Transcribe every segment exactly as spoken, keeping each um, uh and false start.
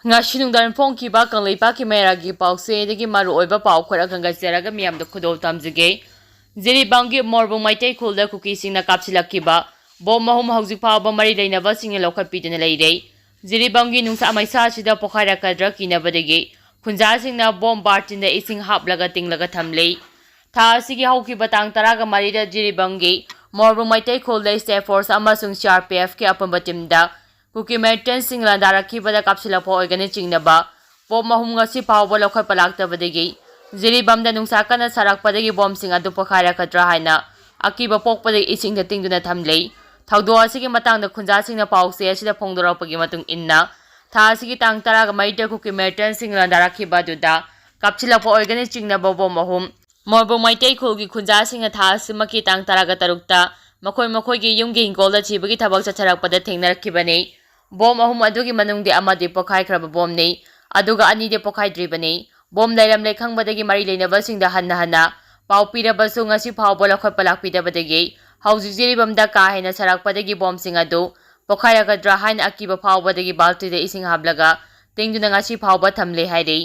ꯉꯁꯤ ꯅꯨꯡꯗꯥꯡ ꯐꯣꯡꯈꯤꯕ ꯀꯪꯂꯩꯄꯥꯛꯀꯤ ꯃꯌꯥꯏꯒꯤ ꯄꯥꯎꯆꯦꯗꯒꯤ ꯃꯔꯨꯑꯣꯏꯕ ꯄꯥꯎ ꯈꯔ ꯈꯟꯒꯠꯆꯔꯒ ꯃꯤꯌꯥꯝꯗ ꯈꯨꯗꯣꯜ ꯇꯝꯖꯒꯦ꯫ ꯖꯤꯔꯤꯕꯥꯝꯒꯤ ꯃꯣꯔꯕꯨꯡ ꯃꯩꯇꯩ ꯈꯨꯜꯗ ꯀꯨꯀꯤꯁꯤꯡꯅ ꯀꯥꯞꯁꯤꯜꯂꯛꯈꯤꯕ ꯕꯣꯝ ꯑꯍꯨꯝ ꯍꯧꯖꯤꯛ ꯐꯥꯎꯕ ꯃꯔꯤ ꯂꯩꯅꯕꯁꯤꯡꯅ ꯂꯧꯈꯠꯄꯤꯗꯨꯅ ꯂꯩꯔꯦ꯫ ꯖꯤꯔꯤꯕꯥꯝꯒꯤ ꯅꯨꯡꯁꯥ ꯃꯩꯁꯥꯁꯤꯗ ꯄꯣꯈꯥꯏꯔꯛꯀꯗ꯭ꯔꯥ ꯀꯤꯅꯕꯗꯒꯤ ꯈꯨꯟꯖꯥꯁꯤꯡꯅ ꯕꯣꯝ ꯕꯥꯔꯇꯤꯟꯗ ꯏꯁꯤꯡ ꯍꯥꯞꯂꯒ ꯇꯤꯡꯂꯒ ꯊꯝꯂꯤ꯫ ꯊꯥ ꯑꯁꯤꯒꯤ ꯍꯧꯈꯤꯕ ꯇꯥꯡ ꯇꯔꯥꯒ ꯃꯔꯤꯗ ꯖꯤꯔꯤꯕꯥꯝꯒꯤ ꯃꯣꯔꯕꯨꯡ ꯃꯩꯇꯩ ꯈꯨꯜꯗ ꯁ꯭ꯇꯦꯠ ꯐꯣꯔꯁ ꯑꯃꯁꯨꯡ ꯁꯤ ꯑꯥꯔ ꯄꯤ ꯑꯦꯐꯀꯤ ꯑꯄꯨꯟꯕ ꯇꯤꯝꯗ ꯀꯨꯀꯤ ꯃꯤꯂꯤꯇꯦꯟꯁꯤꯡ ꯂꯥꯟꯗꯥꯔꯛꯈꯤꯕꯗ ꯀꯥꯞꯁꯤꯜꯂꯛꯄ ꯑꯣꯏꯒꯅꯤ ꯆꯤꯡꯅꯕ ꯕꯣꯝ ꯑꯍꯨꯝ ꯉꯁꯤ ꯐꯥꯎꯕ ꯂꯧꯈꯠꯄ ꯂꯥꯛꯇꯕꯗꯒꯤ ꯖꯤꯔꯤꯕꯥꯝꯗ ꯅꯨꯡꯁꯥ ꯀꯟꯅ ꯁꯥꯔꯛꯄꯗꯒꯤ ꯕꯣꯝꯁꯤꯡ ꯑꯗꯨ ꯄꯣꯈꯥꯏꯔꯛꯀꯗ꯭ꯔꯥ ꯍꯥꯏꯅ ꯑꯀꯤꯕ ꯄꯣꯛꯄꯗꯒꯤ ꯏꯁꯤꯡꯗ ꯇꯤꯡꯗꯨꯅ ꯊꯝꯂꯤ꯫ ꯊꯧꯗꯣꯛ ꯑꯁꯤꯒꯤ ꯃꯇꯥꯡꯗ ꯈꯨꯟꯖꯥꯁꯤꯡꯅ ꯄꯥꯎꯆꯦ ꯑꯁꯤꯗ ꯐꯣꯡꯗꯣꯔꯛꯄꯒꯤ ꯃꯇꯨꯡ ꯏꯟꯅ, ꯊꯥ ꯑꯁꯤꯒꯤ ꯇꯥꯡ ꯇꯔꯥꯒ ꯃꯔꯤꯗ ꯀꯨꯀꯤ ꯃꯤꯂꯤꯇꯦꯟꯁꯤꯡ ꯂꯥꯟꯗꯥꯔꯛꯈꯤꯕ ꯑꯗꯨꯗ ꯀꯥꯞꯁꯤꯜꯂꯛꯄ ꯑꯣꯏꯒꯅꯤ ꯆꯤꯡꯅꯕ ꯕꯣꯝ ꯑꯍꯨꯝ ꯃꯣꯔꯕꯨꯡ ꯃꯩꯇꯩ ꯈꯨꯜꯒꯤ ꯈꯨꯟꯖꯥꯁꯤꯡꯅ ꯊꯥ ꯑꯁꯤꯃꯛꯀꯤ ꯇꯥꯡ ꯇꯔꯥꯒ ꯇꯔꯨꯛꯇ ꯃꯈꯣꯏ ꯃꯈꯣꯏꯒꯤ ꯌꯨꯝꯒꯤ ꯍꯤꯡꯒꯣꯜꯗ ꯊꯤꯕꯒꯤ ꯊꯕꯛ ꯆꯠꯊꯔꯛꯄꯗ ꯊꯦꯡꯅꯔꯛꯈꯤꯕꯅꯤ꯫ ꯕꯣꯝ ꯑꯍꯨꯝ ꯑꯗꯨꯒꯤ ꯃꯅꯨꯡꯗꯤ ꯑꯃꯗꯤ ꯄꯣꯈꯥꯏꯈ꯭ꯔꯕ ꯕꯣꯝꯅꯤ, ꯑꯗꯨꯒ ꯑꯅꯤꯗꯤ ꯄꯣꯈꯥꯏꯗ꯭ꯔꯤꯕꯅꯤ꯫ ꯕꯣꯝ ꯂꯩꯔꯝꯂꯦ ꯈꯪꯕꯗꯒꯤ ꯃꯔꯤ ꯂꯩꯅꯕꯁꯤꯡꯗ ꯍꯟꯅ ꯍꯟꯅ ꯄꯥꯎ ꯄꯤꯔꯕꯁꯨ ꯉꯁꯤ ꯐꯥꯎꯕ ꯂꯧꯈꯠꯄ ꯂꯥꯛꯄꯤꯗꯕꯗꯒꯤ ꯍꯧꯖꯤꯛ ꯖꯤꯔꯤꯕꯥꯝꯗ ꯀꯥ ꯍꯦꯟꯅ ꯁꯥꯔꯛꯄꯗꯒꯤ ꯕꯣꯝꯁꯤꯡ ꯑꯗꯨ ꯄꯣꯈꯥꯏꯔꯛꯀꯗ꯭ꯔꯥ ꯍꯥꯏꯅ ꯑꯀꯤꯕ ꯐꯥꯎꯕꯗꯒꯤ ꯕꯥꯜꯇꯤꯗ ꯏꯁꯤꯡ ꯍꯥꯞꯂꯒ ꯇꯤꯡꯗꯨꯅ ꯉꯁꯤ ꯐꯥꯎꯕ ꯊꯝꯂꯦ ꯍꯥꯏꯔꯤ꯫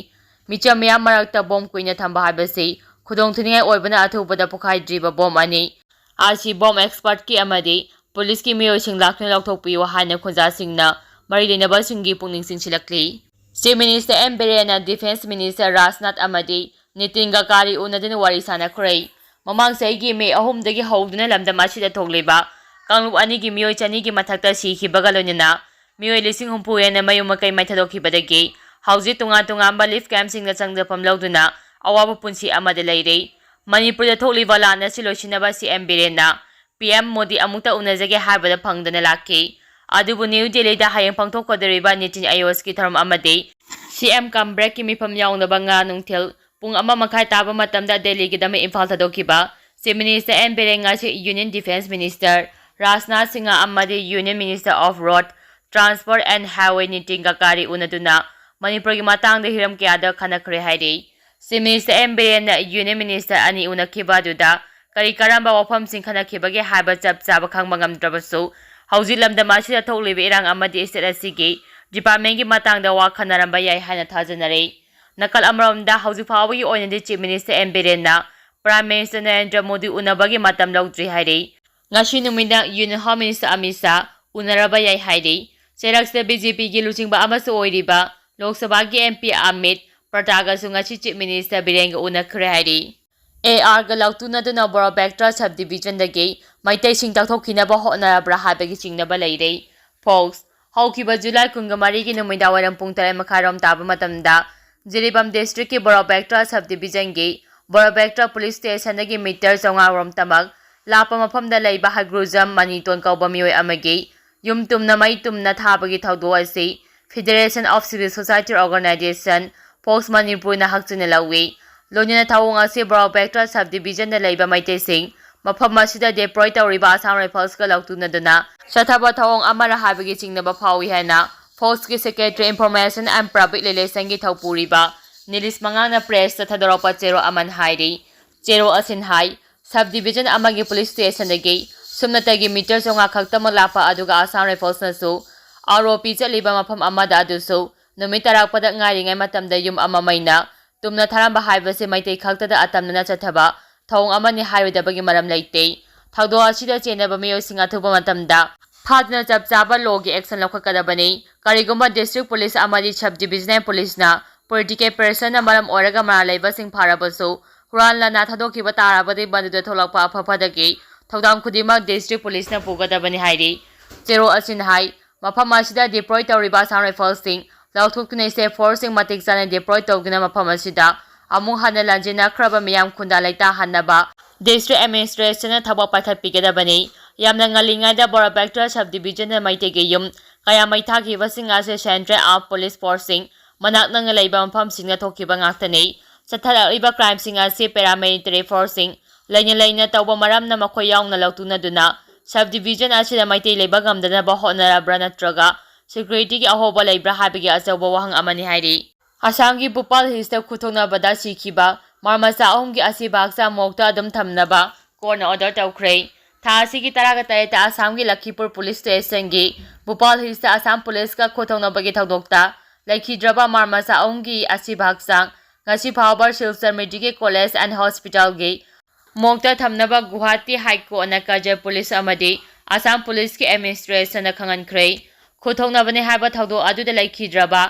ꯃꯤꯆꯝ ꯃꯌꯥꯝ ꯃꯔꯛꯇ ꯕꯣꯝ ꯀꯨꯏꯅ ꯊꯝꯕ ꯍꯥꯏꯕꯁꯤ ꯈꯨꯗꯣꯡꯊꯤꯅꯤꯡꯉꯥꯏ ꯑꯣꯏꯕꯅ ꯑꯊꯨꯕꯗ ꯄꯣꯈꯥꯏꯗ꯭ꯔꯤꯕ ꯕꯣꯝ ꯑꯅꯤ ꯑꯁꯤ ꯕꯣꯝ ꯑꯦꯛꯁꯄꯔꯠꯀꯤ ꯑꯃꯗꯤ ꯄꯨꯂꯤꯁꯀꯤ ꯃꯤꯑꯣꯏꯁꯤꯡ ꯂꯥꯛꯇꯨꯅ ꯂꯧꯊꯣꯛꯄꯤꯌꯨ ꯍꯥꯏꯅ ꯈꯨꯟꯖꯥꯁꯤꯡꯅ ꯃꯔꯤ ꯂꯩꯅꯕꯁꯤꯡꯒꯤ ꯄꯨꯛꯅꯤꯡ ꯆꯤꯡꯁꯤꯜꯂꯛꯂꯤ꯫ ꯆꯤꯐ ꯃꯤꯅꯤꯁꯇꯔ ꯑꯦꯟ ꯕꯤꯔꯦꯟꯅ ꯗꯤꯐꯦꯟꯁ ꯃꯤꯅꯤꯁꯇꯔ ꯔꯥꯖꯅꯥꯊ ꯑꯃꯗꯤ ꯅꯤꯇꯤꯟ ꯒꯗꯀꯥꯔꯤ ꯎꯅꯗꯨꯅ ꯋꯥꯔꯤ ꯁꯥꯅꯈ꯭ꯔꯦ꯫ ꯃꯃꯥꯡ ꯆꯍꯤꯒꯤ ꯃꯦ ꯑꯍꯨꯝꯗꯒꯤ ꯍꯧꯗꯨꯅ ꯂꯝꯗꯝ ꯑꯁꯤꯗ ꯊꯣꯛꯂꯤꯕ ꯀꯥꯡꯂꯨꯞ ꯑꯅꯤꯒꯤ ꯃꯤꯑꯣꯏ ꯆꯅꯤꯒꯤ ꯃꯊꯛꯇ ꯁꯤꯈꯤꯕꯒ ꯂꯣꯏꯅꯅ ꯃꯤꯑꯣꯏ ꯂꯤꯁꯤꯡ ꯍꯨꯝꯐꯨ ꯍꯦꯟꯅ ꯃꯌꯨꯝ ꯃꯀꯩ ꯃꯩꯊꯥꯗꯣꯛꯈꯤꯕꯗꯒꯤ ꯍꯧꯖꯤꯛ ꯇꯣꯉꯥꯟ ꯇꯣꯉꯥꯟꯕ ꯔꯤꯂꯤꯐ ꯀꯦꯝꯞꯁꯤꯡꯗ ꯆꯪꯖꯐꯝ ꯂꯧꯗꯨꯅ ꯑꯋꯥꯕ ꯄꯨꯟꯁꯤ ꯑꯃꯗ ꯂꯩꯔꯦ꯫ ꯃꯅꯤꯄꯨꯔꯗ ꯊꯣꯛꯂꯤꯕ ꯂꯥꯟ ꯑꯁꯤ ꯂꯣꯏꯁꯤꯟꯅꯕ ꯁꯤ ꯑꯦꯝ ꯕꯤꯔꯦꯟꯅ ꯄꯤ ꯑꯦꯝ ꯃꯣꯗꯤ ꯑꯃꯨꯛꯇ ꯎꯅꯖꯒꯦ ꯍꯥꯏꯕꯗ ꯐꯪꯗꯅ ꯂꯥꯛꯈꯤ꯫ ꯑꯗꯨꯕꯨ ꯅ꯭ꯌꯨ ꯗꯦꯜꯂꯤꯗ ꯍꯌꯦꯡ ꯄꯥꯡꯊꯣꯛꯀꯗꯧꯔꯤꯕ ꯅꯤꯇꯤ ꯑꯥꯌꯣꯒꯀꯤ ꯊꯧꯔꯝ ꯑꯃꯗꯤ ꯁꯤ ꯑꯦꯝ ꯀꯝ ꯕ꯭ꯔꯦꯛꯀꯤ ꯃꯤꯐꯝ ꯌꯥꯎꯅꯕ ꯉꯥ ꯅꯨꯡꯊꯤꯜ ꯄꯨꯡ ꯑꯃ ꯃꯈꯥꯏ ꯇꯥꯕ ꯃꯇꯝꯗ ꯗꯦꯜꯂꯤꯒꯤꯗꯃꯛ ꯏꯝꯐꯥꯜ ꯊꯥꯗꯣꯛꯈꯤꯕ ꯆꯤꯐ ꯃꯤꯅꯤꯁꯇꯔ ꯑꯦꯟ ꯕꯤꯔꯦꯟ ꯉꯁꯤ union defence minister Rajnath Singh ꯑꯃꯗꯤ union minister of road transport and highway Nitin Gadkari ꯎꯅꯗꯨꯅ ꯃꯅꯤꯄꯨꯔꯒꯤ ꯃꯇꯥꯡꯗ ꯍꯤꯔꯝ ꯀꯌꯥꯗ ꯈꯟꯅꯈ꯭ꯔꯦ ꯍꯥꯏꯔꯤ꯫ ꯆꯤꯐ ꯃꯤꯅꯤꯁꯇꯔ ꯑꯦꯟ ꯕꯤꯔꯦꯟꯅ ꯌꯨꯅꯤꯌꯟ ꯃꯤꯅꯤꯁꯇꯔ ꯑꯅꯤ ꯎꯅꯈꯤꯕ ꯑꯗꯨꯗ ꯀꯔꯤ ꯀꯔꯝꯕ ꯋꯥꯐꯝꯁꯤꯡ ꯈꯟꯅꯈꯤꯕꯒꯦ ꯍꯥꯏꯕ ꯆꯞ ꯆꯥꯕ ꯈꯪꯕ ꯉꯝꯗ꯭ꯔꯕꯁꯨ, ꯍꯧꯖꯤꯛ ꯂꯝꯗꯝ ꯑꯁꯤꯗ ꯊꯣꯛꯂꯤꯕ ꯏꯔꯥꯡ ꯑꯃꯗꯤ ꯁ꯭ꯇꯦꯠ ꯑꯁꯤꯒꯤ ꯗꯤꯄꯥꯔꯠꯃꯦꯟꯒꯤ ꯃꯇꯥꯡꯗ ꯋꯥ ꯈꯟꯅꯔꯝꯕ ꯌꯥꯏ ꯍꯥꯏꯅ ꯊꯥꯖꯅꯔꯤ꯫ ꯅꯥꯀꯜ ꯑꯃꯔꯣꯝꯗ, ꯍꯧꯖꯤꯛ ꯐꯥꯎꯕꯒꯤ ꯑꯣꯏꯅꯗꯤ ꯆꯤꯐ ꯃꯤꯅꯤꯁꯇꯔ ꯑꯦꯝ ꯕꯤꯔꯦꯟꯅ ꯄ꯭ꯔꯥꯏꯝ ꯃꯤꯅꯤꯁꯇꯔ ꯅꯔꯦꯟꯗ꯭ꯔ ꯃꯣꯗꯤ ꯎꯅꯕꯒꯤ ꯃꯇꯝ ꯂꯧꯗ꯭ꯔꯤ ꯍꯥꯏꯔꯤ꯫ ꯉꯁꯤ ꯅꯨꯃꯤꯗꯥꯡ union home minister Amit Shah ꯎꯅꯔꯕ ꯌꯥꯏ ꯍꯥꯏꯔꯤ꯫ ꯆꯩꯔꯛꯁꯤꯗ ꯕꯤ ꯖꯦ ꯄꯤꯒꯤ ꯂꯨꯆꯤꯡꯕ ꯑꯃꯁꯨ ꯑꯣꯏꯔꯤꯕ ꯂꯣꯛ ꯁꯚꯥꯒꯤ ꯑꯦꯝ ꯄꯤ ꯑꯃꯤꯠ ꯄ꯭ꯔꯇꯥꯒꯁꯨ ꯉꯁꯤ ꯆꯤꯐ ꯃꯤꯅꯤꯁꯇꯔ ꯕꯤꯔꯦꯟꯒ ꯎꯅꯈ꯭ꯔꯦ ꯍꯥꯏꯔꯤ꯫ ꯑꯦ ꯑꯥꯔꯒ ꯂꯧꯇꯨꯅꯗꯨꯅ ꯕꯣꯔꯣꯕꯦꯛꯇ꯭ꯔꯥ ꯁꯕ ꯗꯤꯕꯤꯖꯟꯗꯒꯤ ꯃꯩꯇꯩꯁꯤꯡ ꯇꯥꯛꯊꯣꯛꯈꯤꯅꯕ ꯍꯣꯠꯅꯔꯕ꯭ꯔꯥ ꯍꯥꯏꯕꯒꯤ ꯆꯤꯡꯅꯕ ꯂꯩꯔꯦ꯫ ꯐꯣꯛꯁ꯫ ꯍꯧꯈꯤꯕ ꯖꯨꯂꯥꯏ ꯀꯨꯟꯒ ꯃꯔꯤꯒꯤ ꯅꯨꯃꯤꯗꯥꯡꯋꯥꯏꯔꯝ ꯄꯨꯡ ꯇꯔꯦꯠ ꯃꯈꯥꯏꯔꯣꯝ ꯇꯥꯕ ꯃꯇꯝꯗ ꯖꯤꯔꯤꯕꯥꯝ ꯗꯤꯁꯇ꯭ꯔꯤꯛꯀꯤ ꯕꯣꯔꯣꯕꯦꯛꯇ꯭ꯔꯥ ꯁꯕ ꯗꯤꯕꯤꯖꯟꯒꯤ ꯕꯣꯔꯣꯕꯦꯛꯇ꯭ꯔꯥ ꯄꯨꯂꯤꯁ ꯁ꯭ꯇꯦꯁꯟꯗꯒꯤ ꯃꯤꯇꯔ ꯆꯥꯝꯃꯉꯥ ꯔꯣꯝꯇꯃꯛ ꯂꯥꯞꯄ ꯃꯐꯝꯗ ꯂꯩꯕ ꯍꯩꯒ꯭ꯔꯨꯖꯝ ꯃꯅꯤꯇꯣꯟ ꯀꯧꯕ ꯃꯤꯑꯣꯏ ꯑꯃꯒꯤ ꯌꯨꯝ ꯇꯨꯝꯅ ꯃꯩ ꯇꯨꯝꯅ ꯊꯥꯕꯒꯤ ꯊꯧꯗꯣꯛ ꯑꯁꯤ Federation of Civil Society Organization, fox ꯃꯅꯤꯄꯨꯔꯅ ꯍꯛꯆꯤꯟꯅ ꯂꯧꯏ꯫ ꯂꯣꯏꯅꯅ ꯊꯧꯑꯣꯡ ꯑꯁꯤ ꯕꯣꯔꯣꯕꯦꯛꯇ꯭ꯔꯥ ꯁꯕ ꯗꯤꯕꯤꯖꯟꯗ ꯂꯩꯕ ꯃꯩꯇꯩꯁꯤꯡ ꯃꯐꯝ ꯑꯁꯤꯗ ꯗꯤꯄ꯭ꯂꯣꯏ ꯇꯧꯔꯤꯕ ꯑꯁꯥꯝ ꯔꯥꯏꯐꯜꯁꯀ ꯂꯧꯇꯨꯅꯗꯨꯅ ꯆꯠꯊꯕ ꯊꯧꯑꯣꯡ ꯑꯃꯔ ꯍꯥꯏꯕꯒꯤ ꯆꯤꯡꯅꯕ ꯐꯥꯎꯏ ꯍꯥꯏꯅ ꯐꯣꯛꯁꯀꯤ Secretary Information and Public Relationꯒꯤ ꯊꯧꯄꯨꯔꯤꯕ ꯅꯤꯂꯤꯁ ꯃꯉꯥꯡꯅ ꯄ꯭ꯔꯦꯁꯇ ꯊꯥꯗꯣꯔꯛꯄ ꯆꯦꯔꯣꯜ ꯑꯃꯅ ꯍꯥꯏꯔꯤ꯫ ꯆꯦꯔꯣꯜ ꯑꯁꯤꯅ ꯍꯥꯏ, ꯁꯕ ꯗꯤꯕꯤꯖꯟ ꯑꯃꯒꯤ ꯄꯨꯂꯤꯁ ꯁ꯭ꯇꯦꯁꯟꯗꯒꯤ ꯁꯨꯞꯅꯇꯒꯤ ꯃꯤꯇꯔ ꯆꯥꯝꯃꯉꯥ ꯈꯛꯇꯃꯛ ꯂꯥꯞꯄ, ꯑꯗꯨꯒ ꯑꯁꯥꯝ ꯔꯥꯏꯐꯜꯁꯅꯁꯨ ꯑꯥꯔ ꯑꯣ ꯄꯤ ꯆꯠꯂꯤꯕ ꯃꯐꯝ ꯑꯃꯗ ꯑꯗꯨꯁꯨ ꯅꯨꯃꯤꯠ ꯇꯥꯔꯛꯄꯗ ꯉꯥꯏꯔꯤꯉꯩ ꯃꯇꯝꯗ ꯌꯨꯝ ꯑꯃ ꯃꯩꯅ ꯇꯨꯝꯅ ꯊꯥꯔꯝꯕ ꯍꯥꯏꯕꯁꯤ ꯃꯩꯇꯩ ꯈꯛꯇꯗ ꯑꯇꯝꯅꯅ ꯆꯠꯊꯕ ꯊꯧꯑꯣꯡ ꯑꯃꯅꯤ ꯍꯥꯏꯔꯣꯏꯗꯕꯒꯤ ꯃꯔꯝ ꯂꯩꯇꯦ꯫ ꯊꯧꯗꯣꯛ ꯑꯁꯤꯗ ꯆꯦꯟꯅꯕ ꯃꯤꯑꯣꯏꯁꯤꯡ ꯑꯊꯨꯕ ꯃꯇꯝꯗ ꯐꯥꯗꯨꯅ ꯆꯞ ꯆꯥꯕ ꯂꯣꯒꯤ ꯑꯦꯛꯁꯟ ꯂꯧꯈꯠꯀꯗꯕꯅꯤ꯫ ꯀꯔꯤꯒꯨꯝꯕ ꯗꯤꯁꯇ꯭ꯔꯤꯛ ꯄꯨꯂꯤꯁ ꯑꯃꯗꯤ ꯁꯕ ꯗꯤꯕꯤꯖꯅꯦꯜ ꯄꯨꯂꯤꯁꯅ ꯄꯣꯂꯤꯇꯤꯀꯦꯜ ꯄ꯭ꯔꯦꯁꯔꯅ ꯃꯔꯝ ꯑꯣꯏꯔꯒ ꯃꯔꯥꯜ ꯂꯩꯕꯁꯤꯡ ꯐꯥꯔꯕꯁꯨ, ꯍꯨꯔꯥꯟ ꯂꯥꯟꯅ ꯊꯥꯗꯣꯛꯈꯤꯕ ꯇꯥꯔꯕꯗꯤ ꯃꯗꯨꯗ ꯊꯣꯛꯂꯛꯄ ꯑꯐ ꯐꯗꯒꯤ ꯊꯧꯗꯥꯡ ꯈꯨꯗꯤꯡꯃꯛ ꯗꯤꯁꯇ꯭ꯔꯤꯛ ꯄꯨꯂꯤꯁꯅ ꯄꯨꯒꯗꯕꯅꯤ ꯍꯥꯏꯔꯤ꯫ ꯆꯦꯔꯣꯜ ꯑꯁꯤꯅ ꯍꯥꯏ, ꯃꯐꯝ ꯑꯁꯤꯗ ꯗꯤꯄ꯭ꯂꯣꯏ ꯇꯧꯔꯤꯕ ꯑꯁꯥꯝ ꯔꯥꯏꯐꯜꯁꯤꯡ ꯂꯧꯊꯣꯛꯇꯨꯅ ꯁ꯭ꯇꯦꯠ ꯐꯣꯔꯁꯁꯤꯡ ꯃꯇꯤꯛ ꯆꯥꯅ ꯗꯤꯄ꯭ꯂꯣꯏ ꯇꯧꯗꯨꯅ ꯃꯐꯝ ꯑꯁꯤꯗ ꯑꯃꯨꯛ ꯍꯟꯅ ꯂꯥꯟꯖꯦꯟꯅꯈ꯭ꯔꯕ ꯃꯤꯌꯥꯝ ꯈꯨꯟꯗꯥ ꯂꯩꯇꯥꯍꯟꯅꯕ ꯗꯤꯁꯇ꯭ꯔꯤꯛ ꯑꯦꯗꯃꯤꯅꯤꯁꯇ꯭ꯔꯦꯁꯟꯅ ꯊꯕꯛ ꯄꯥꯏꯈꯠꯄꯤꯒꯗꯕꯅꯤ꯫ ꯌꯥꯝꯅ ꯉꯜꯂꯤꯉꯩꯗ ꯕꯣꯔꯣꯕꯦꯛꯇ꯭ꯔꯥ ꯁꯕ ꯗꯤꯕꯤꯖꯟꯗ ꯃꯩꯇꯩꯒꯤ ꯌꯨꯝ ꯀꯌꯥ ꯃꯩ ꯊꯥꯈꯤꯕꯁꯤꯡ ꯑꯁꯤ ꯁꯦꯟꯇ꯭ꯔꯦꯜ ꯑꯥꯔꯝ ꯄꯨꯂꯤꯁ ꯐꯣꯔꯁꯁꯤꯡ ꯃꯅꯥꯛ ꯅꯛꯅ ꯂꯩꯕ ꯃꯐꯝꯁꯤꯡꯗ ꯊꯣꯛꯈꯤꯕ ꯉꯥꯛꯇꯅꯤ꯫ ꯆꯠꯊꯔꯛꯂꯤꯕ ꯀ꯭ꯔꯥꯏꯝꯁꯤꯡ ꯑꯁꯤ ꯄꯦꯔꯥꯃꯤꯂꯤꯇꯔꯤ ꯐꯣꯔꯁꯁꯤꯡ ꯂꯩꯅ ꯂꯩꯅ ꯇꯧꯕ ꯃꯔꯝꯅ ꯃꯈꯣꯏ ꯌꯥꯎꯅ ꯂꯧꯇꯨꯅꯗꯨꯅ ꯁꯕ ꯗꯤꯕꯤꯖꯟ ꯑꯁꯤꯗ ꯃꯩꯇꯩ ꯂꯩꯕ ꯉꯝꯗꯅꯕ ꯍꯣꯠꯅꯔꯕ꯭ꯔꯥ ꯅꯠꯇ꯭ꯔꯒ ꯁꯦꯀ꯭ꯌꯨꯔꯤꯇꯤꯒꯤ ꯑꯍꯣꯕ ꯂꯩꯕ꯭ꯔꯥ ꯍꯥꯏꯕꯒꯤ ꯑꯆꯧꯕ ꯋꯥꯍꯪ ꯑꯃꯅꯤ ꯍꯥꯏꯔꯤ꯫ ꯑꯁꯥꯝꯒꯤ ꯚꯣꯄꯥꯜ ꯍꯤꯜꯁꯇ ꯈꯨꯠꯊꯣꯛꯅꯕꯗ ꯁꯤꯈꯤꯕ ꯃꯔꯃꯆꯥ ꯑꯍꯨꯝꯒꯤ ꯑꯁꯤꯕ ꯍꯛꯆꯥꯡ ꯃꯣꯔꯒꯇ ꯑꯗꯨꯝ ꯊꯝꯅꯕ ꯀꯣꯔꯠꯅ ꯑꯣꯔꯗꯔ ꯇꯧꯈ꯭ꯔꯦ꯫ ꯊꯥ ꯑꯁꯤꯒꯤ ꯇꯔꯥꯒ ꯇꯔꯦꯠꯇ ꯑꯁꯥꯝꯒꯤ ꯂꯈꯤꯄꯨꯔ ꯄꯨꯂꯤꯁ ꯁ꯭ꯇꯦꯁꯟꯒꯤ ꯚꯨꯄꯥꯜ ꯍꯤꯜꯁꯇ ꯑꯁꯥꯝ ꯄꯨꯂꯤꯁꯀ ꯈꯨꯠꯊꯣꯛꯅꯕꯒꯤ ꯊꯧꯗꯣꯛꯇ ꯂꯩꯈꯤꯗ꯭ꯔꯕ ꯃꯥꯔ ꯃꯆꯥ ꯑꯍꯨꯝꯒꯤ ꯑꯁꯤꯕ ꯍꯛꯆꯥꯡ ꯉꯁꯤ ꯐꯥꯎꯕ ꯁꯤꯜꯆꯔ ꯃꯦꯗꯤꯀꯦꯜ ꯀꯣꯂꯦꯖ ꯑꯦꯟ ꯍꯣꯁꯄꯤꯇꯥꯜꯒꯤ ꯃꯣꯔꯒꯇ ꯊꯝꯅꯕ ꯒꯨꯋꯥꯍꯥꯇꯤ ꯍꯥꯏ ꯀꯣꯔꯠꯅ ꯀꯖ ꯄꯨꯂꯤꯁ ꯑꯃꯗꯤ ꯑꯁꯥꯝ ꯄꯨꯂꯤꯁꯀꯤ ꯑꯦꯗꯃꯤꯅꯤꯁꯇ꯭ꯔꯦꯁꯟꯗ ꯈꯪꯍꯟꯈ꯭ꯔꯦ꯫ ꯈꯨꯠꯊꯣꯛꯅꯕꯅꯤ ꯍꯥꯏꯕ ꯊꯧꯗꯣꯛ ꯑꯗꯨꯗ ꯂꯩꯈꯤꯗ꯭ꯔꯕ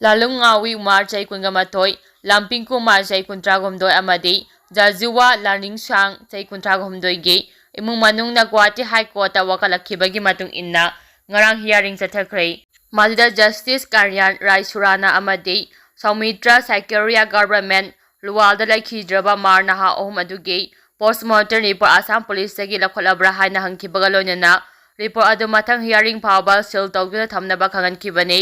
ꯂꯥꯂꯨꯡ ꯉꯥꯋꯤ ꯎꯃꯥꯔ ꯆꯍꯤ ꯀꯨꯟꯒ ꯃꯥꯊꯣꯏ, ꯂꯥꯝꯄꯤꯡ ꯀꯨꯃꯥꯔ ꯆꯍꯤ ꯀꯨꯟꯊ꯭ꯔꯥ ꯍꯨꯝꯗꯣꯏ ꯑꯃꯗꯤ ꯖꯥꯖꯨꯋꯥ ꯂꯥꯔꯅꯤꯡꯁꯥꯡ ꯆꯍꯤ ꯀꯨꯟꯊ꯭ꯔꯥ ꯍꯨꯝꯗꯣꯏꯒꯤ ꯏꯃꯨꯡ ꯃꯅꯨꯡꯅ ꯒꯨꯋꯥꯍꯥꯇꯤ ꯍꯥꯏ ꯀꯣꯔꯠꯇ ꯋꯥꯀꯠꯂꯛꯈꯤꯕꯒꯤ ꯃꯇꯨꯡ ꯏꯟꯅ ꯉꯔꯥꯡ ꯍꯤꯌꯥꯔꯤꯡ ꯆꯠꯊꯈ꯭ꯔꯦ꯫ ꯃꯗꯨꯗ ꯖꯁꯇꯤꯁ ꯀꯥꯔꯌꯥꯟ ꯔꯥꯏ ꯁꯨꯔꯥꯅꯥ ꯑꯃꯗꯤ ꯁꯧꯃꯤꯇ꯭ꯔ ꯁꯥꯏꯀꯦꯔꯤꯌꯥ ꯒꯕꯔꯃꯦꯟ ꯂꯨꯋꯥꯜꯗ ꯂꯩꯈꯤꯗ꯭ꯔꯕ ꯃꯥꯔ ꯅꯍꯥ ꯑꯍꯨꯝ ꯑꯗꯨꯒꯤ ꯄꯣꯁꯃꯣꯔꯇꯦꯝ ꯔꯤꯄꯣꯔꯠ ꯑꯁꯥꯝ ꯄꯨꯂꯤꯁꯇꯒꯤ ꯂꯧꯈꯠꯂꯕ꯭ꯔꯥ ꯍꯥꯏꯅ ꯍꯪꯈꯤꯕꯒ ꯂꯣꯏꯅꯅ ꯔꯤꯄꯣꯔꯠ ꯑꯗꯨ ꯃꯊꯪ ꯍꯤꯌꯥꯔꯤꯡ ꯐꯥꯎꯕ ꯁꯤꯜ ꯇꯧꯗꯨꯅ ꯊꯝꯅꯕ ꯈꯪꯍꯟꯈꯤꯕꯅꯤ꯫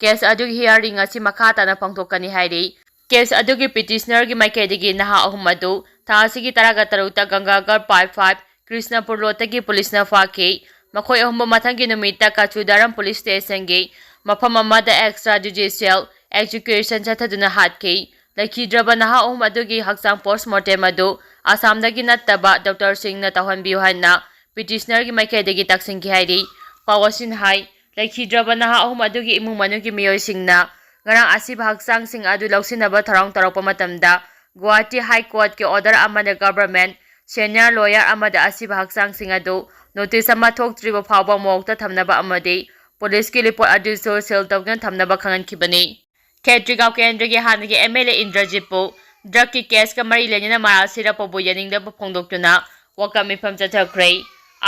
ꯀꯦꯁ ꯑꯗꯨꯒꯤ ꯍꯤꯌꯥꯔꯤꯡ ꯑꯁꯤ ꯃꯈꯥ ꯇꯥꯅ ꯄꯥꯡꯊꯣꯛꯀꯅꯤ ꯍꯥꯏꯔꯤ꯫ ꯀꯦꯁ ꯑꯗꯨꯒꯤ ꯄꯤꯇꯤꯁꯅꯔꯒꯤ ꯃꯥꯏꯀꯩꯗꯒꯤ ꯅꯍꯥ ꯑꯍꯨꯝ ꯑꯗꯨ ꯊꯥ ꯑꯁꯤꯒꯤ ꯇꯔꯥꯒ ꯇꯔꯨꯛꯇ ꯒꯪꯒꯥꯒꯔ ꯄꯥꯏ ꯐꯥꯏꯚ ꯀ꯭ꯔꯤꯁꯅꯄꯨꯔ ꯔꯣꯗꯇꯒꯤ ꯄꯨꯂꯤꯁꯅ ꯐꯥꯈꯤ꯫ ꯃꯈꯣꯏ ꯑꯍꯨꯝꯕꯨ ꯃꯊꯪꯒꯤ ꯅꯨꯃꯤꯠꯇ ꯀꯆꯨꯗꯥꯔꯝ ꯄꯨꯂꯤꯁ ꯁ꯭ꯇꯦꯁꯟꯒꯤ ꯃꯐꯝ ꯑꯃꯗ ꯑꯦꯛꯁꯇ꯭ꯔꯥ ꯖꯨꯗꯤꯁꯤꯌꯦꯜ ꯑꯦꯛꯖꯤꯀ꯭ꯌꯨꯁꯟ ꯆꯠꯊꯗꯨꯅ ꯍꯥꯠꯈꯤ꯫ ꯂꯩꯈꯤꯗ꯭ꯔꯕ ꯅꯍꯥ ꯑꯍꯨꯝ ꯑꯗꯨꯒꯤ ꯍꯛꯆꯥꯡ ꯄꯣꯁꯃꯣꯔꯇꯦꯝ ꯑꯗꯨ ꯑꯁꯥꯝꯗꯒꯤ ꯅꯠꯇꯕ ꯗꯣꯛꯇꯔꯁꯤꯡꯅ ꯇꯧꯍꯟꯕꯤꯌꯨ ꯍꯥꯏꯅ ꯄꯤꯇꯤꯁꯅꯔꯒꯤ ꯃꯥꯏꯀꯩꯗꯒꯤ ꯇꯛꯁꯤꯟꯈꯤ ꯍꯥꯏꯔꯤ꯫ ꯄꯥꯎ ꯑꯁꯤꯅ ꯍꯥꯏ, ꯂꯩꯈꯤꯗ꯭ꯔꯕ ꯅꯍꯥ ꯑꯍꯨꯝ ꯑꯗꯨꯒꯤ ꯏꯃꯨꯡ ꯃꯅꯨꯡꯒꯤ ꯃꯤꯑꯣꯏꯁꯤꯡꯅ ꯉꯔꯥꯡ ꯑꯁꯤꯕ ꯍꯛꯆꯥꯡꯁꯤꯡ ꯑꯗꯨ ꯂꯧꯁꯤꯟꯅꯕ ꯊꯧꯔꯥꯡ ꯇꯧꯔꯛꯄ ꯃꯇꯝꯗ ꯒꯨꯋꯥꯍꯥꯇꯤ ꯍꯥꯏ ꯀꯣꯔꯠꯀꯤ ꯑꯣꯔꯗꯔ ꯑꯃꯅ ꯒꯚꯔꯟꯃꯦꯟꯠ ꯁꯦꯅꯤꯌꯔ ꯂꯣꯌꯔ ꯑꯃꯗ ꯑꯁꯤꯕ ꯍꯛꯆꯥꯡꯁꯤꯡ ꯑꯗꯨ ꯅꯣꯇꯤꯁ ꯑꯃ ꯊꯣꯛꯇ꯭ꯔꯤꯕ ꯐꯥꯎꯕ ꯃꯣꯔꯒꯇ ꯊꯝꯅꯕ ꯑꯃꯗꯤ ꯄꯨꯂꯤꯁꯀꯤ ꯔꯤꯄꯣꯔꯠ ꯑꯗꯨꯁꯨ ꯁꯤꯜ ꯇꯧꯗꯨꯅ ꯊꯝꯅꯕ ꯈꯪꯍꯟꯈꯤꯕꯅꯤ꯫ ꯈꯦꯇ꯭ꯔꯤꯒꯥꯎ ꯀꯦꯟꯗ꯭ꯔꯒꯤ ꯍꯥꯟꯅꯒꯤ ꯑꯦꯝ ꯑꯦꯜ ꯑꯦ ꯏꯟꯗ꯭ꯔꯖꯤꯠꯄꯨ ꯗ꯭ꯔꯒꯀꯤ ꯀꯦꯁꯀ ꯃꯔꯤ ꯂꯩꯅꯅ ꯃꯔꯥꯜ ꯁꯤꯔꯛꯄꯕꯨ ꯌꯥꯅꯤꯡꯗꯕ ꯐꯣꯡꯗꯣꯛꯇꯨꯅ ꯋꯥꯀꯠ ꯃꯤꯐꯝ ꯆꯠꯊꯈ꯭ꯔꯦ꯫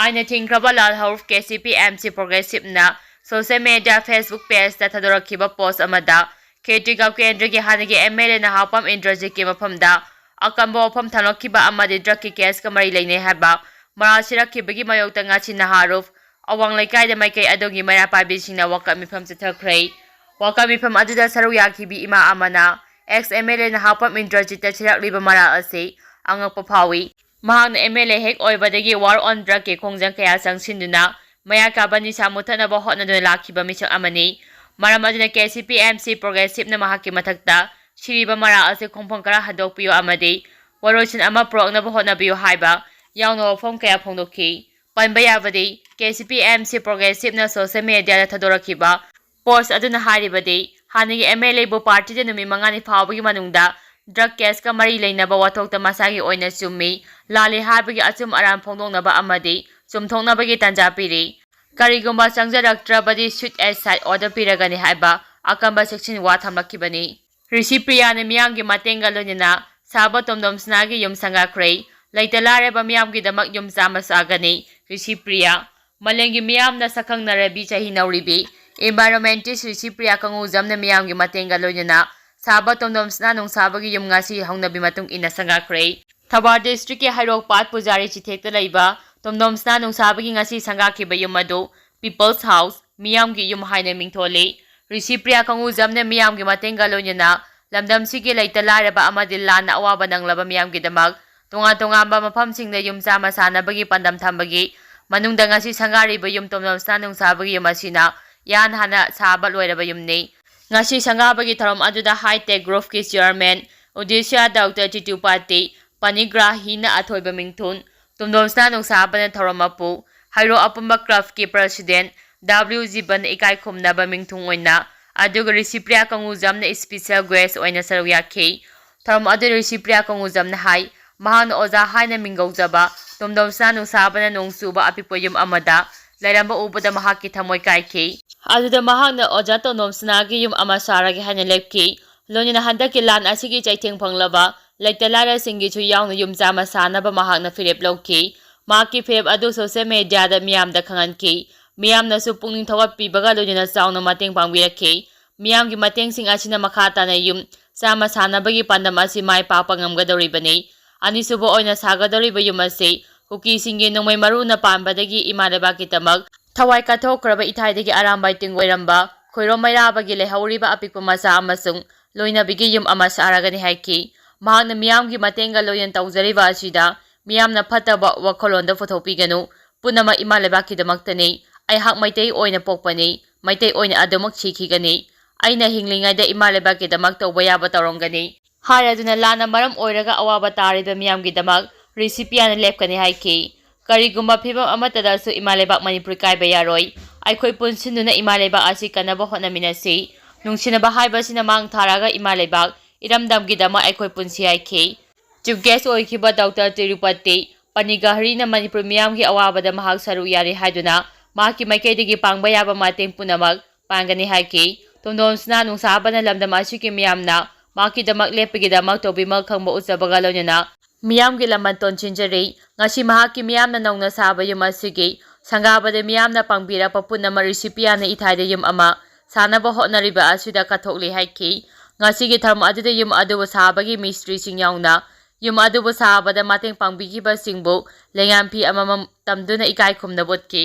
ꯑꯥꯏꯟꯅ ꯊꯤꯡꯈ꯭ꯔꯕ ꯂꯥꯜꯍꯧꯔ K C P M C ꯄ꯭ꯔꯣꯒ꯭ꯔꯦꯁꯤꯞꯅ ꯁꯣꯁꯤꯌꯦꯜ ꯃꯤꯗꯤꯌꯥ ꯐꯦꯁꯕꯨꯛ ꯄꯦꯖꯇ ꯊꯥꯗꯣꯔꯛꯈꯤꯕ ꯄꯣꯁ ꯑꯃꯗ ꯈꯦꯇ꯭ꯔꯤꯒꯥꯎ ꯀꯦꯟꯗ꯭ꯔꯒꯤ ꯍꯥꯟꯅꯒꯤ ꯑꯦꯝ ꯑꯦꯜ ꯑꯦ ꯅꯍꯥꯄꯝ ꯏꯟꯗ꯭ꯔꯖꯤꯠꯀꯤ ꯃꯐꯝꯗ ꯑꯀꯟꯕ ꯋꯥꯐꯝ ꯊꯝꯂꯛꯈꯤꯕ ꯑꯃꯗꯤ ꯗ꯭ꯔꯒꯀꯤ ꯀꯦꯁꯀ ꯃꯔꯤ ꯂꯩꯅꯩ ꯍꯥꯏꯕ ꯃꯔꯥꯜ ꯁꯤꯔꯛꯈꯤꯕꯒꯤ ꯃꯥꯌꯣꯛꯇ ꯉꯁꯤ ꯅꯍꯥꯔꯨꯐ ꯑꯋꯥꯡ ꯂꯩꯀꯥꯏꯗ ꯃꯥꯏꯀꯩ ꯑꯗꯣꯝꯒꯤ ꯃꯩꯔꯥ ꯄꯥꯏꯕꯤꯁꯤꯡꯅ ꯋꯥꯀꯠ ꯃꯤꯐꯝ ꯆꯠꯊꯈ꯭ꯔꯦ꯫ ꯋꯥꯀꯠ ꯃꯤꯐꯝ ꯑꯗꯨꯗ ꯁꯔꯨꯛ ꯌꯥꯈꯤꯕꯤ ꯏꯃꯥ ꯑꯃꯅ ꯑꯦꯛꯁ ꯑꯦꯝ ꯑꯦꯜ ꯑꯦ ꯅꯍꯥꯄꯝ ꯏꯟꯗ꯭ꯔꯖꯤꯠꯇ ꯁꯤꯔꯛꯂꯤꯕ ꯃꯔꯥꯜ ꯑꯁꯤ ꯑꯉꯛꯄ ꯐꯥꯎꯏ꯫ ꯃꯍꯥꯛꯅ ꯑꯦꯝ ꯑꯦꯜ ꯑꯦ ꯍꯦꯛ ꯑꯣꯏꯕꯗꯒꯤ ꯋꯥꯔ ꯑꯣꯟ ꯗ꯭ꯔꯒꯀꯤ ꯈꯣꯡꯖꯪ ꯀꯌꯥ ꯆꯪꯁꯤꯟꯗꯨꯅ ꯃꯌꯥ ꯀꯥꯕ ꯅꯤꯁꯥ ꯃꯨꯊꯠꯅꯕ ꯍꯣꯠꯅꯗꯨꯅ ꯂꯥꯛꯈꯤꯕ ꯃꯤꯁꯛ ꯑꯃꯅꯤ꯫ ꯃꯔꯝ ꯑꯗꯨꯅ K C P M C ꯄ꯭ꯔꯣꯒ꯭ꯔꯦꯁꯤꯞꯅ ꯃꯍꯥꯛꯀꯤ ꯃꯊꯛꯇ ꯁꯤꯔꯤꯕ ꯃꯔꯥꯜ ꯑꯁꯤ ꯈꯣꯡꯐꯝ ꯈꯔ ꯍꯟꯗꯣꯛꯄꯤꯌꯨ ꯑꯃꯗꯤ ꯋꯥꯔꯣꯏꯁꯤꯟ ꯑꯃ ꯄꯨꯔꯛꯅꯕ ꯍꯣꯠꯅꯕꯤꯌꯨ ꯍꯥꯏꯕ ꯌꯥꯎꯅ ꯋꯥꯐꯝ ꯀꯌꯥ ꯐꯣꯡꯗꯣꯛꯈꯤ꯫ ꯄꯟꯕ ꯌꯥꯕꯗꯤ, K C P M C ꯄ꯭ꯔꯣꯒ꯭ꯔꯦꯁꯤꯞꯅ ꯁꯣꯁꯤꯌꯦꯜ ꯃꯦꯗꯤꯌꯥꯗ ꯊꯥꯗꯣꯔꯛꯈꯤꯕ ꯄꯣꯁ ꯑꯗꯨꯅ ꯍꯥꯏꯔꯤꯕꯗꯤ, ꯍꯥꯟꯅꯒꯤ ꯑꯦꯝ ꯑꯦꯜ ꯑꯦꯕꯨ ꯄꯥꯔꯇꯤꯗ ꯅꯨꯃꯤꯠ ꯃꯉꯥꯅꯤ ꯐꯥꯎꯕꯒꯤ ꯃꯅꯨꯡꯗ ꯗ꯭ꯔꯒ ꯀꯦꯁꯀ ꯃꯔꯤ ꯂꯩꯅꯕ ꯋꯥꯊꯣꯛꯇ ꯃꯁꯥꯒꯤ ꯑꯣꯏꯅ ꯆꯨꯝꯃꯤ, ꯂꯥꯜꯂꯤ ꯍꯥꯏꯕꯒꯤ ꯑꯆꯨꯝ ꯑꯔꯥꯟ ꯐꯣꯡꯗꯣꯛꯅꯕ ꯑꯃꯗꯤ ꯆꯨꯝꯊꯣꯛꯅꯕꯒꯤ ꯇꯥꯟꯖꯥ ꯄꯤꯔꯤ꯫ ꯀꯔꯤꯒꯨꯝꯕ ꯆꯪꯖꯔꯛꯇ꯭ꯔꯕꯗꯤ ꯁꯨꯏꯠ ꯑꯦꯁꯥꯏꯠ ꯑꯣꯔꯗꯔ ꯄꯤꯔꯒꯅꯤ ꯍꯥꯏꯕ ꯑꯀꯟꯕ ꯆꯦꯛꯁꯤꯟ ꯋꯥ ꯊꯝꯂꯛꯈꯤꯕꯅꯤ꯫ ꯔꯤꯁꯤꯄ꯭ꯔꯤꯌꯥꯅ ꯃꯤꯌꯥꯝꯒꯤ ꯃꯇꯦꯡꯒ ꯂꯣꯏꯅꯅ ꯁꯥꯕ ꯇꯣꯝꯗꯣꯝ ꯁꯅꯥꯒꯤ ꯌꯨꯝ ꯁꯪꯒꯥꯈ꯭ꯔꯦ꯫ ꯂꯩꯇ ꯂꯥꯏꯔꯕ ꯃꯤꯌꯥꯝꯒꯤꯗꯃꯛ ꯌꯨꯝ ꯆꯥꯝꯃ ꯁꯥꯒꯅꯤ꯫ ꯔꯤꯁꯤꯄ꯭ꯔꯤꯌꯥ, ꯃꯥꯂꯦꯝꯒꯤ ꯃꯤꯌꯥꯝꯅ ꯁꯛꯈꯪꯅꯔꯕꯤ ꯆꯍꯤ ꯅꯧꯔꯤꯕꯤ environmentist ꯔꯤꯁꯤꯄ꯭ꯔꯤꯌꯥ ꯀꯪꯉꯨꯖꯝꯅ ꯃꯤꯌꯥꯝꯒꯤ ꯃꯇꯦꯡꯒ ꯂꯣꯏꯅꯅ ꯁꯥꯕ ꯇꯣꯝꯗꯣꯝ ꯁꯅꯥ ꯅꯨꯡꯁꯥꯕꯒꯤ ꯌꯨꯝ ꯉꯁꯤ ꯍꯧꯅꯕꯤ ꯃꯇꯨꯡ ꯏꯟꯅ ꯁꯪꯒꯥꯈ꯭ꯔꯦ꯫ ꯊꯧꯕꯥꯜ ꯗꯤꯁꯇ꯭ꯔꯤꯛꯀꯤ ꯍꯩꯔꯣꯛ ꯄꯥꯠ ꯄꯨꯖꯥꯔꯤ ꯆꯤꯊꯦꯛꯇ ꯂꯩꯕ ꯇꯣꯝꯗꯣꯝ ꯁꯅꯥ ꯅꯨꯡꯁꯥꯕꯒꯤ ꯉꯁꯤ ꯁꯪꯒꯥꯈꯤꯕ ꯌꯨꯝ ꯑꯗꯨ People's House, ꯃꯤꯌꯥꯝꯒꯤ ꯌꯨꯝ ꯍꯥꯏꯅ ꯃꯤꯡꯊꯣꯜꯂꯤ꯫ ꯔꯤꯁꯤꯄ꯭ꯔꯤꯌꯥ ꯀꯪꯉꯨꯖꯝꯅ ꯃꯤꯌꯥꯝꯒꯤ ꯃꯇꯦꯡꯒ ꯂꯣꯏꯅꯅ ꯂꯝꯗꯝꯁꯤꯒꯤ ꯂꯩꯇ ꯂꯥꯏꯔꯕ ꯑꯃꯗꯤ ꯂꯥꯟꯅ ꯑꯋꯥꯕ ꯅꯪꯂꯕ ꯃꯤꯌꯥꯝꯒꯤꯗꯃꯛ ꯇꯣꯉꯥꯟ ꯇꯣꯉꯥꯟꯕ ꯃꯐꯝꯁꯤꯡꯗ ꯌꯨꯝ ꯆꯥꯝꯃ ꯁꯥꯅꯕꯒꯤ ꯄꯥꯟꯗꯝ ꯊꯝꯕꯒꯤ ꯃꯅꯨꯡꯗ ꯉꯁꯤ ꯁꯪꯒꯥꯔꯤꯕ ꯌꯨꯝ ꯇꯣꯝꯗꯣꯝ ꯁꯅꯥ ꯅꯨꯡꯁꯥꯕꯒꯤ ꯌꯨꯝ ꯑꯁꯤꯅ ꯏꯍꯥꯟ ꯍꯥꯟꯅ ꯁꯥꯕ ꯂꯣꯏꯔꯕ ꯌꯨꯝꯅꯤ꯫ ꯉꯁꯤ ꯁꯪꯒꯥꯕꯒꯤ ꯊꯧꯔꯝ ꯑꯗꯨꯗ ꯍꯥꯏꯇꯦꯛ ꯒ꯭ꯔꯨꯞꯀꯤ ꯆꯤꯌꯔꯃꯦꯟ ꯎꯗꯤꯁ꯭ꯌꯥ ꯗꯥꯛꯇꯔ ꯇꯤꯇꯨꯄꯥꯇꯤ ꯄꯅꯤꯒ꯭ꯔꯥꯍꯤꯅ ꯑꯊꯣꯏꯕ ꯃꯤꯡꯊꯣꯟ, ꯇꯣꯝꯗꯣꯝ ꯁꯅꯥ ꯅꯨꯡꯁꯥꯕꯅ ꯊꯧꯔꯝ ꯃꯄꯨ, ꯍꯩꯔꯣꯛ ꯑꯄꯨꯟꯕ ꯀ꯭ꯂꯕꯀꯤ ꯄ꯭ꯔꯁꯤꯗꯦꯟ ꯗꯕ꯭ꯂꯤꯎ ꯖꯤꯕꯟ ꯏꯀꯥꯏ ꯈꯨꯝꯅꯕ ꯃꯤꯡꯊꯨꯡ ꯑꯣꯏꯅ, ꯑꯗꯨꯒ ꯔꯤꯁꯤꯄ꯭ꯔꯤꯌꯥ ꯀꯪꯉꯨꯖꯝꯅ ꯏꯁꯄꯤꯁꯦꯜ ꯒꯦꯁ ꯑꯣꯏꯅ ꯁꯔꯨꯛ ꯌꯥꯈꯤ꯫ ꯊꯧꯔꯝ ꯑꯗꯨꯗ ꯔꯤꯁꯤꯄ꯭ꯔꯤꯌꯥ ꯀꯪꯉꯨꯖꯝꯅ ꯍꯥꯏ, ꯃꯍꯥꯛꯅ ꯑꯣꯖꯥ ꯍꯥꯏꯅ ꯃꯤꯡꯒꯧꯖꯕ ꯇꯣꯝꯗꯣꯝ ꯁꯅꯥ ꯅꯨꯡꯁꯥꯕꯅ ꯅꯣꯡ ꯆꯨꯕ ꯑꯄꯤꯛꯄ ꯌꯨꯝ ꯑꯃꯗ ꯂꯩꯔꯝꯕ ꯎꯕꯗ ꯃꯍꯥꯛꯀꯤ ꯊꯃꯣꯏ ꯀꯥꯏꯈꯤ꯫ ꯑꯗꯨꯗ ꯃꯍꯥꯛꯅ ꯑꯣꯖꯥ ꯇꯣꯝꯗꯣꯝ ꯁꯅꯥꯒꯤ ꯌꯨꯝ ꯑꯃ ꯁꯥꯔꯒꯦ ꯍꯥꯏꯅ ꯂꯦꯞꯈꯤ꯫ ꯂꯣꯏꯅꯅ ꯍꯟꯗꯛꯀꯤ ꯂꯥꯟ ꯑꯁꯤꯒꯤ ꯆꯩꯊꯦꯡ ꯐꯪꯂꯕ ꯂꯩꯇ ꯂꯥꯏꯔꯁꯤꯡꯒꯤꯁꯨ ꯌꯥꯎꯅ ꯌꯨꯝ ꯆꯥꯝꯃ ꯁꯥꯅꯕ ꯃꯍꯥꯛꯅ ꯐꯤꯔꯦꯞ ꯂꯧꯈꯤ꯫ ꯃꯍꯥꯛꯀꯤ ꯐꯤꯔꯦꯞ ꯑꯗꯨ ꯁꯣꯁꯤꯌꯦꯜ ꯃꯦꯗꯤꯌꯥꯗ ꯃꯤꯌꯥꯝꯗ ꯈꯪꯍꯟꯈꯤ꯫ ꯃꯤꯌꯥꯝꯅꯁꯨ ꯄꯨꯛꯅꯤꯡ ꯊꯧꯒꯠꯄꯤꯕꯒ ꯂꯣꯏꯅꯅ ꯆꯥꯎꯅ ꯃꯇꯦꯡ ꯄꯥꯡꯕꯤꯔꯛꯈꯤ꯫ ꯃꯤꯌꯥꯝꯒꯤ ꯃꯇꯦꯡꯁꯤꯡ ꯑꯁꯤꯅ ꯃꯈꯥ ꯇꯥꯅ ꯌꯨꯝ ꯆꯥꯝꯃ ꯁꯥꯅꯕꯒꯤ ꯄꯥꯟꯗꯝ ꯑꯁꯤ ꯃꯥꯏ ꯄꯥꯛꯄ ꯉꯝꯒꯗꯧꯔꯤꯕꯅꯤ꯫ ꯑꯅꯤꯁꯨꯕ ꯑꯣꯏꯅ ꯁꯥꯒꯗꯧꯔꯤꯕ ꯌꯨꯝ ꯑꯁꯤ ꯀꯨꯀꯤꯁꯤꯡꯒꯤ ꯅꯣꯡꯃꯩ ꯃꯔꯨꯅ ꯄꯥꯟꯕꯗꯒꯤ ꯏꯃꯥ ꯂꯩꯕꯥꯛꯀꯤꯗꯃꯛ ꯊꯋꯥꯏ ꯀꯠꯊꯣꯛꯈ꯭ꯔꯕ ꯏꯊꯥꯏꯗꯒꯤ ꯑꯔꯥꯝꯕꯥꯏ ꯇꯤꯡ ꯑꯣꯏꯔꯝꯕ ꯈꯣꯏꯔꯣꯝ ꯃꯩꯔꯥꯕꯒꯤ ꯂꯩꯍꯧꯔꯤꯕ ꯑꯄꯤꯛꯄ ꯃꯆꯥ ꯑꯃꯁꯨꯡ ꯂꯣꯏꯅꯕꯤꯒꯤ ꯌꯨꯝ ꯑꯃ ꯁꯥꯔꯒꯅꯤ ꯍꯥꯏꯈꯤ꯫ ꯃꯍꯥꯛꯅ ꯃꯤꯌꯥꯝꯒꯤ ꯃꯇꯦꯡꯒ ꯂꯣꯏꯅ ꯇꯧꯖꯔꯤꯕ ꯑꯁꯤꯗ ꯃꯤꯌꯥꯝꯅ ꯐꯠꯇꯕ ꯋꯥꯈꯜꯂꯣꯟꯗ ꯄꯨꯊꯣꯛꯄꯤꯒꯅꯨ꯫ ꯄꯨꯝꯅꯃꯛ ꯏꯃꯥ ꯂꯩꯕꯥꯛꯀꯤꯗꯃꯛꯇꯅꯤ꯫ ꯑꯩꯍꯥꯛ ꯃꯩꯇꯩ ꯑꯣꯏꯅ ꯄꯣꯛꯄꯅꯤ꯫ ꯃꯩꯇꯩ ꯑꯣꯏꯅ ꯑꯗꯨꯃꯛ ꯁꯤꯈꯤꯒꯅꯤ꯫ ꯑꯩꯅ ꯍꯤꯡꯂꯤꯉꯩꯗ ꯏꯃꯥ ꯂꯩꯕꯥꯛꯀꯤꯗꯃꯛ ꯇꯧꯕ ꯌꯥꯕ ꯇꯧꯔꯝꯒꯅꯤ꯫ ꯍꯥꯏꯔꯗꯨꯅ ꯂꯥꯟꯅ ꯃꯔꯝ ꯑꯣꯏꯔꯒ ꯑꯋꯥꯕ ꯇꯥꯔꯤꯕ ꯃꯤꯌꯥꯝꯒꯤꯗꯃꯛ ꯔꯤꯁꯤꯄꯤꯌꯥꯅ ꯂꯦꯞꯀꯅꯤ ꯍꯥꯏꯈꯤ꯫ ꯀꯔꯤꯒꯨꯝꯕ ꯐꯤꯕꯝ ꯑꯃꯠꯇꯗꯁꯨ ꯏꯃꯥ ꯂꯩꯕꯥꯛ ꯃꯅꯤꯄꯨꯔ ꯀꯥꯏꯕ ꯌꯥꯔꯣꯏ꯫ ꯑꯩꯈꯣꯏ ꯄꯨꯟꯁꯤꯟꯗꯨꯅ ꯏꯃꯥ ꯂꯩꯕꯥꯛ ꯑꯁꯤ ꯀꯟꯅꯕ ꯍꯣꯠꯅꯃꯤꯟꯅꯁꯤ꯫ ꯅꯨꯡꯁꯤꯅꯕ ꯍꯥꯏꯕꯁꯤꯅ ꯃꯥꯡ ꯊꯥꯔꯒ ꯏꯃꯥ ꯂꯩꯕꯥꯛ ꯏꯔꯝꯗꯝꯒꯤꯗꯃꯛ ꯑꯩꯈꯣꯏ ꯄꯨꯟꯁꯤ ꯍꯥꯏꯈꯤ꯫ ꯆꯤꯐ ꯒꯦꯁ ꯑꯣꯏꯈꯤꯕ ꯗꯣꯛꯇꯔ ꯇꯤꯔꯨꯄꯇꯤ ꯄꯅꯤꯒꯍꯔꯤꯅ ꯃꯅꯤꯄꯨꯔ ꯃꯤꯌꯥꯝꯒꯤ ꯑꯋꯥꯕꯗ ꯃꯍꯥꯛ ꯁꯔꯨꯛ ꯌꯥꯔꯤ ꯍꯥꯏꯗꯨꯅ ꯃꯍꯥꯛꯀꯤ ꯃꯥꯏꯀꯩꯗꯒꯤ ꯄꯥꯡꯕ ꯌꯥꯕ ꯃꯇꯦꯡ ꯄꯨꯝꯅꯃꯛ ꯄꯥꯡꯒꯅꯤ ꯍꯥꯏꯈꯤ꯫ ꯇꯣꯟꯗꯣꯟꯁꯅ ꯅꯨꯡꯁꯥꯕꯅ ꯂꯝꯗꯝ ꯑꯁꯤꯒꯤ ꯃꯤꯌꯥꯝꯅ ꯃꯍꯥꯛꯀꯤꯗꯃꯛ ꯂꯦꯞꯄꯒꯤꯗꯃꯛ ꯇꯧꯕꯤꯃꯜ ꯈꯪꯕ ꯎꯠꯆꯕꯒ ꯂꯣꯏꯅꯅ ꯃꯤꯌꯥꯝꯒꯤ ꯂꯃꯟ ꯇꯣꯟꯁꯤꯟꯖꯔꯤ꯫ ꯉꯁꯤ ꯃꯍꯥꯛꯀꯤ ꯃꯤꯌꯥꯝꯅ ꯅꯧꯅ ꯁꯥꯕ ꯌꯨꯝ ꯑꯁꯤꯒꯤ ꯁꯪꯒꯥꯕꯗ ꯃꯤꯌꯥꯝꯅ ꯄꯥꯡꯕꯤꯔꯛꯄ ꯄꯨꯝꯅꯃꯛ ꯔꯤꯁꯤꯄꯤꯌꯥꯅ ꯏꯊꯥꯏꯗ ꯌꯨꯝ ꯑꯃ ꯁꯥꯅꯕ ꯍꯣꯠꯅꯔꯤꯕ ꯑꯁꯤꯗ ꯀꯠꯊꯣꯛꯂꯤ ꯍꯥꯏꯈꯤ꯫ ꯉꯁꯤꯒꯤ ꯊꯧꯔꯝ ꯑꯗꯨꯗ ꯌꯨꯝ ꯑꯗꯨꯕꯨ ꯁꯥꯕꯒꯤ ꯃꯤꯁꯇ꯭ꯔꯤꯁꯤꯡ ꯌꯥꯎꯅ ꯌꯨꯝ ꯑꯗꯨꯕꯨ ꯁꯥꯕꯗ ꯃꯇꯦꯡ ꯄꯥꯡꯕꯤꯈꯤꯕꯁꯤꯡꯕꯨ ꯂꯩꯉꯥꯝ ꯐꯤ ꯑꯃꯃꯝ ꯇꯝꯗꯨꯅ ꯏꯀꯥꯏ ꯈꯨꯝꯅꯕ ꯎꯠꯈꯤ꯫